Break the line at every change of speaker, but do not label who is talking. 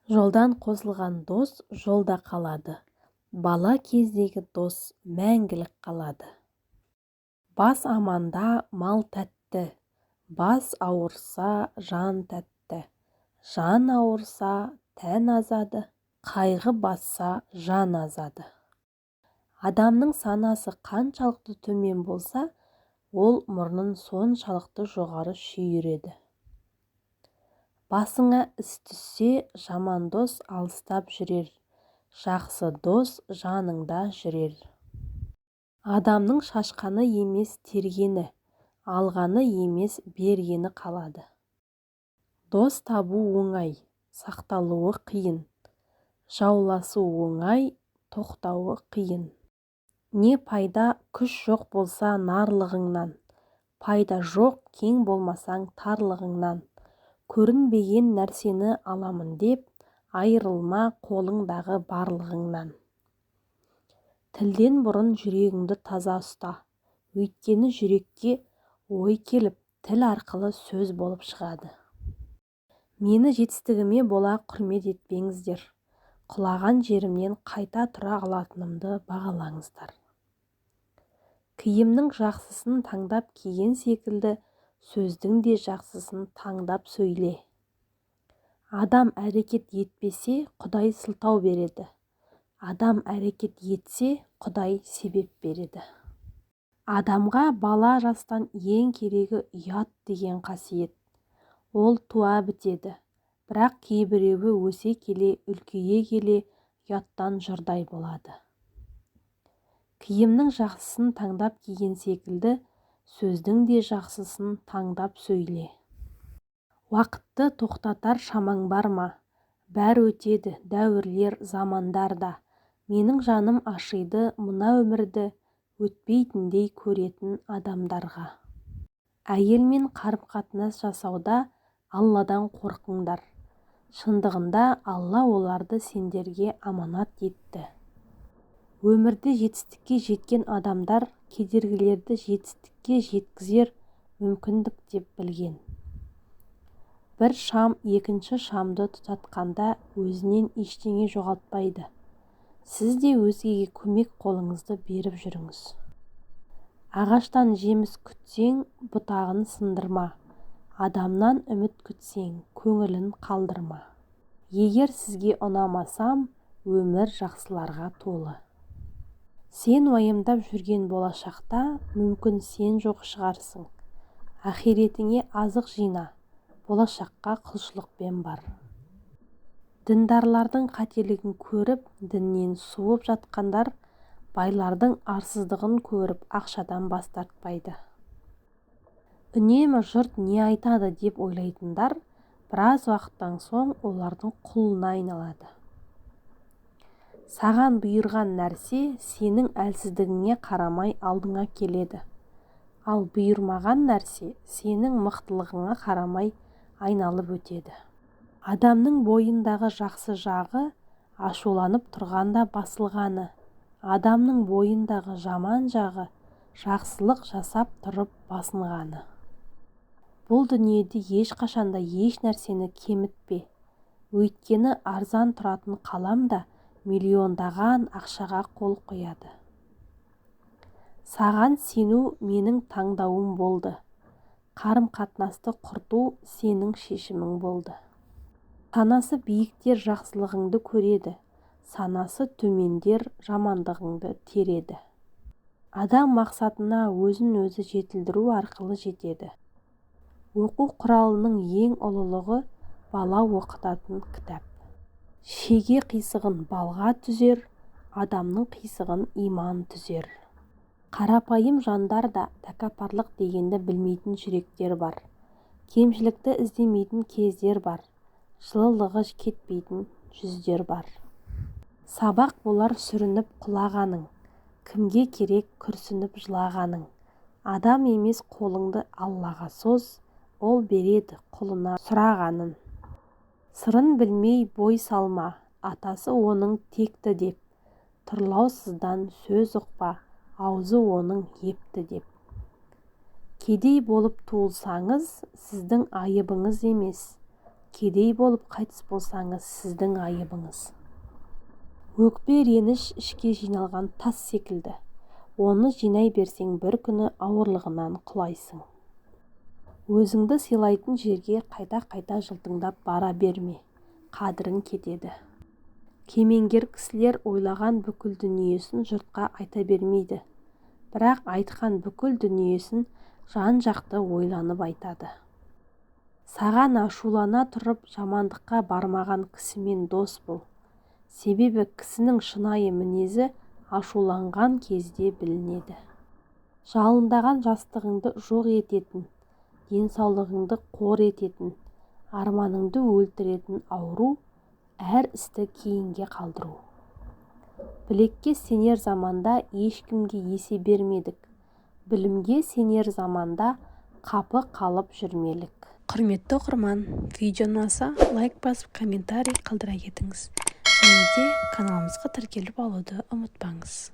Жолдан қосылған дос жолда қалады, бала кездегі дос мәңгілік қалады. Бас аманда мал тәтті, бас ауырса жан тәтті, жан ауырса тән азады, қайғы басса жан азады. Адамның санасы қаншалықты төмен болса, ол мұрнын соншалықты жоғары шүйіреді. Басыңа іс түссе, жаман дос алыстап жүрер, жақсы дос жаныңда жүрер. Адамның шашқаны емес тергені, алғаны емес бергені қалады. Дос табу оңай, сақталуы қиын. Жауласу оңай, тоқтауы қиын. Не пайда күш жоқ болса нарлығыңнан, пайда жоқ кең болмасаң тарлығыңнан. Көрінбеген нәрсені аламын деп, айырылма қолыңдағы барлығыңнан. Тілден бұрын жүрегіңді таза ұста, өйткені жүрекке ой келіп, тіл арқылы сөз болып шығады. Мені жетістігіме бола құрмет етпеңіздер, құлаған жерімнен қайта тұра алатынымды бағалаңыздар. Киімнің жақсысын таңдап киген секілді, сөздің де жақсысын таңдап сөйле. Адам әрекет етпесе, Құдай сылтау береді. Адам әрекет етсе, Құдай себеп береді. Адамға бала жастан ең керегі ұят деген қасиет. Ол туа бітеді. Бірақ кейбіреуі өсе келе, үлкейе келе ұяттан жұрдай болады. Киімнің жақсысын таңдап киген секілді, сөздің де жақсысын таңдап сөйле. Уақытты тоқтатар шамаң бар ма? Бәрі өтеді, дәуірлер, замандар да. Менің жаным ашиды мына өмірді өтпейтіндей көретін адамдарға. Әйелмен қарым-қатынас жасауда Алладан қорқыңдар. Шындығында Алла оларды сендерге аманат етті. Өмірде жетістікке жеткен адамдар кедергілерді жетістікке жеткізер мүмкіндік деп білген. Бір шам екінші шамды тұтатқанда өзінен ештеңе жоғалтпайды. Сіз де өзгеге көмек қолыңызды беріп жүріңіз. Ағаштан жеміс күтсең, бұтағын сындырма. Адамнан үміт күтсең, көңілін қалдырма. Егер сізге ұнамасам, өмір жақсыларға толы. Сен уайымдап жүрген болашақта мүмкін сен жоқ шығарсың. Ақиретіңе азық жина, болашаққа құлшылықпен бар. Діндарлардың қателігін көріп, діннен суып жатқандар байлардың арсыздығын көріп, ақшадан бас тартпайды. Үнемі жұрт не айтады деп ойлайтындар біраз уақыттан соң олардың құлына айналады. Саған бұйырған нәрсе сенің әлсіздігіңе қарамай алдыңа келеді. Ал бұйырмаған нәрсе сенің мықтылығыңа қарамай айналып өтеді. Адамның бойындағы жақсы жағы ашуланып тұрғанда басылғаны, адамның бойындағы жаман жағы жақсылық жасап тұрып басынғаны. Бұл дүниеде ешқашанда еш нәрсені кемітпе. Өйткені арзан тұратын қалам да миллиондаған ақшаға қол қояды. Саған сену менің таңдауым болды. Қарым-қатынасты құрту сенің шешімің болды. Санасы биіктер жақсылығыңды көреді, санасы төмендер жамандығыңды тереді. Адам мақсатына өзін-өзі жетілдіру арқылы жетеді. Оқу құралының ең ұлылығы бала оқытатын кітап. Шеге қисығын балға түзер, адамның қисығын иман түзер. Қарапайым жандар да тәкаппарлық дегенді білмейтін жүректер бар. Кемшілікті іздемейтін кездер бар. Жылылығы кетпейтін жүздер бар. Сабақ болар сүрініп құлағаның, кімге керек күрсініп жылағаның. Адам емес қолыңды Аллаға соз, ол береді құлына сұрағанын. Сырын білмей бой салма, атасы оның текті деп. Тұрлаусыздан сөз ұқпа, аузы оның епті деп. Кедей болып туылсаңыз, сіздің айыбыңыз емес. Кедей болып қайтыс болсаңыз, сіздің айыбыңыз. Өкпе, реніш ішке жиналған тас секілді. Оны жинай берсең, бір күні ауырлығынан құлайсың. Өзіңді сыйлайтын жерге қайта-қайта жылтыңдап бара берме, қадірің кетеді. Кемеңгер кісілер ойлаған бүкіл дүниесін жұртқа айта бермейді. Бірақ айтқан бүкіл дүниесін жан-жақты ойланып айтады. Саған ашулана тұрып жамандыққа бармаған кісімен дос бол. Себебі кісінің шынайы мінезі ашуланған кезде білінеді. Жалындаған жастығыңды жоқ ететін, денсаулығыңды қор ететін, арманыңды өлтіретін ауру – әр істі кейінге қалдыру. Білекке сенер заманда ешкімге есе бермедік, білімге сенер заманда қапы қалып жүрмелік.
Құрметті оқырман, видео ұнаса, лайк басып, комментарий қалдыра кетіңіз. Және де каналымызға тіркеліп алуды ұмытпаңыз.